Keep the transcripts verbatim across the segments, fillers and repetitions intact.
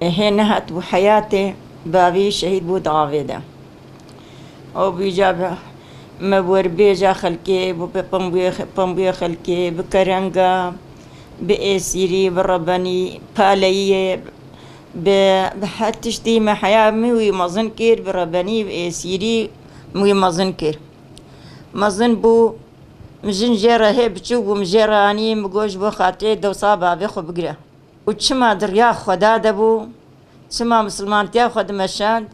Hê nehat bû heyatê, bavî şehîd bû di avê de. Ew bîca bi me werbêja xelkê, bi pembûyê, pembûyê xelkê, bi kerenga, bi êsîrî, bi rebenî, paleyiyê, bi, bi her tiştî me heya min wî mezin kir, bi rebenî, bi êsîrî min wî mezin kir. Mezin bû, min jin jê re hê biçûk bû, min jê re anî, min got ji bo xatirê dewsa bavê xwe bigire. Û çima di riya Xweda de bû, çima misilmantiya xwe dimeşand,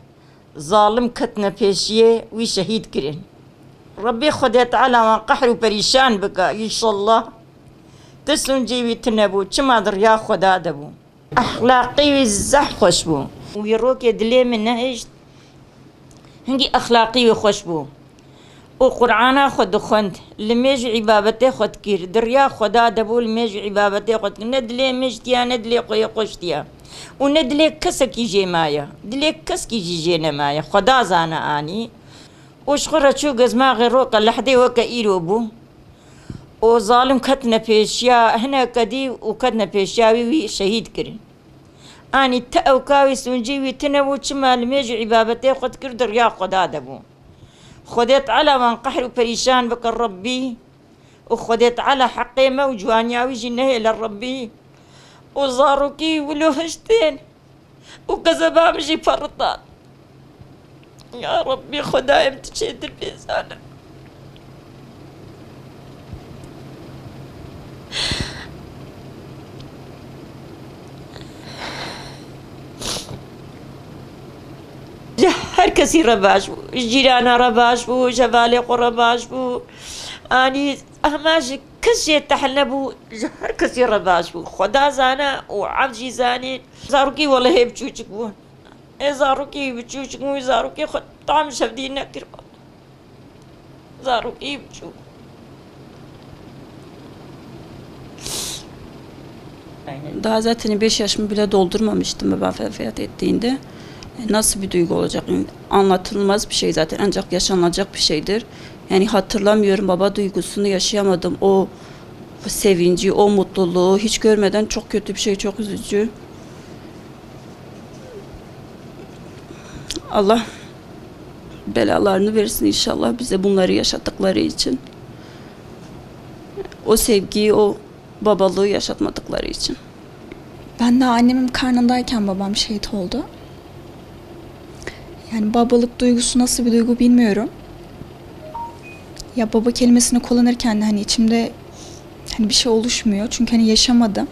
zalim ketine pêşiyê wî şehîd kirin. Rebbî Xwedê Teala wan qehr û perîşan bike, înşallah. Ti sûncî wî tune bû, çima di riya Xweda de bû. Exlaqî wî zehf xweş bû. Wî rokê dilê min nehişt. Hingî exlaqî wî xweş bû. Û Qur'ana xwe dixwend. Li mêj û îbabetê xwe dikir. Di riya Xweda de bû, li mêj û îbabetê xwe dikir. Ne dilê min jitiya, ne dilê xwe yê xwe jitiya. Û ne dilê kesekî jê maye. Dilê keskî jî jê nemaye. Xweda zane anî. Û ji xwe re çû gezmaxê roke lehdê weke îro bû. Û zalim ketine pêşiya, hineke dî û ketine pêşiya wî, wî şehîd kirin. Anî ti ewka wî sûncî wî tune bû, çima li mêj û îbabetê xwe dikir, di riya Xweda de bû. Xwedê Teala wan qehr û perîşan bike Rebbî. Û Xwedê Teala heqê me û ciwaniya wî jî nehêle Rebbî. Û zarokî wilo hiştên. Û kezeba min jî peritan. Ya Rebbî, Xwedayê min tu çêtir bê zalim. Ji her kesî re baş bû. Ji cîrana re baş bû, ji hevalê xwe re baş bû. Anî hema ji kes jê tehl nebû, ji her kesî re baş bû. Xweda zane û ewd jî zanîn. Zarokî welehê biçûçik bû. Ê zarokî biçûçik bû, zarokî xwe tam şevdî nekir. Zarokî biçûk. Daha zaten beş yaşımı bile doldurmamıştım baba vefat ettiğinde. E, nasıl bir duygu olacak? Anlatılmaz bir şey zaten, ancak yaşanılacak bir şeydir. Yani hatırlamıyorum, baba duygusunu yaşayamadım. O sevinci, o mutluluğu hiç görmeden çok kötü bir şey, çok üzücü. Allah belalarını versin inşallah bize bunları yaşattıkları için. O sevgiyi, o babalığı yaşatmadıkları için. Ben daha annemin karnındayken babam şehit oldu. Yani babalık duygusu nasıl bir duygu bilmiyorum. Ya baba kelimesini kullanırken de hani içimde hani bir şey oluşmuyor. Çünkü hani yaşamadım.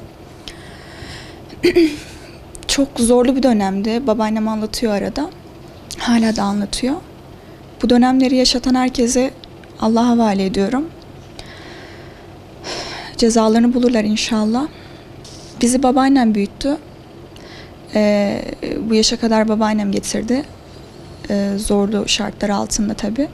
Çok zorlu bir dönemdi. Babaannem anlatıyor arada. Hala da anlatıyor. Bu dönemleri yaşatan herkese Allah'a havale ediyorum. Cezalarını bulurlar inşallah. Bizi babaannem büyüttü. Ee, bu yaşa kadar babaannem getirdi. Ee, zorlu şartlar altında tabii.